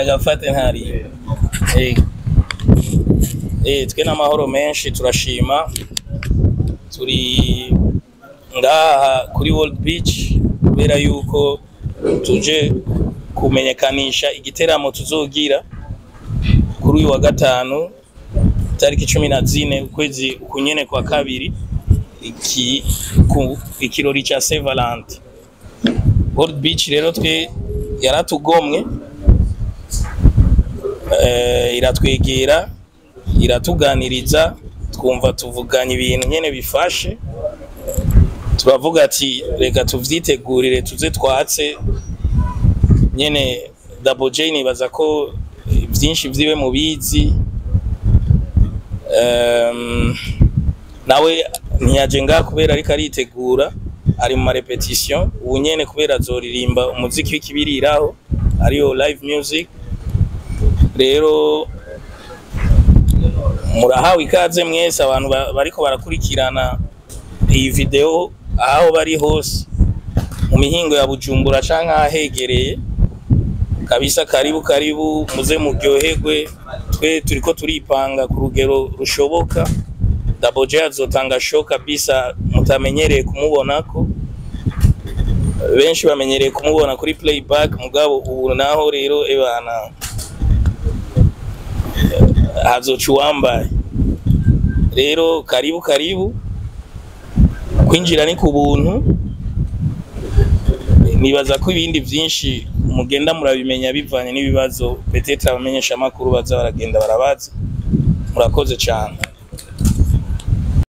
Ndagafate ntari. Twe n'amahoro menshi, turashima. Turi ngaha kuri World Beach kubera yuko tuje kumenyekanisha igiteramo tuzogira kuri uyu wa gatanu, tariki 14 ukwezi ukunyene kwa kabiri, ikirori ca Saint Valentin. World Beach rero twe yaratugomwe, iratwegera, iratuganiriza, twumva tuvuganye ibintu nyene bifashe, turavuga ati reka tuvyitegurire tuze twatse nyene. Double J nibaza ko vyinshi vyiwe mubizi. Nawe ntiyaje ngaha kubera ariko aritegura, ari mu ma répétition ubu nyene, kubera azoririmba umuziki w'ikibiriraho, ariyo live music. Rero murahawe ikaze mwese, abantu bariko barakurikirana iyi video aho bari hose mu mihingo ya Bujumbura canke ahegereye kabisa. Karibu karibu, muze muryoherwe. Twe turiko turipanga ku rugero rushoboka. Double J azotanga show kabisa mutamenyereye kumubonako. Benshi bamenyereye kumubona kuri playback, mugabo ubu naho rero ebana hazoca uwambaye. Rero karibu karibu, kwinjira ni ku buntu. Nibaza ko ibindi vyinshi mugenda murabimenya bivanye n'ibibazo peut-être abamenyesha amakuru baza baragenda barabaza. Murakoze cyane.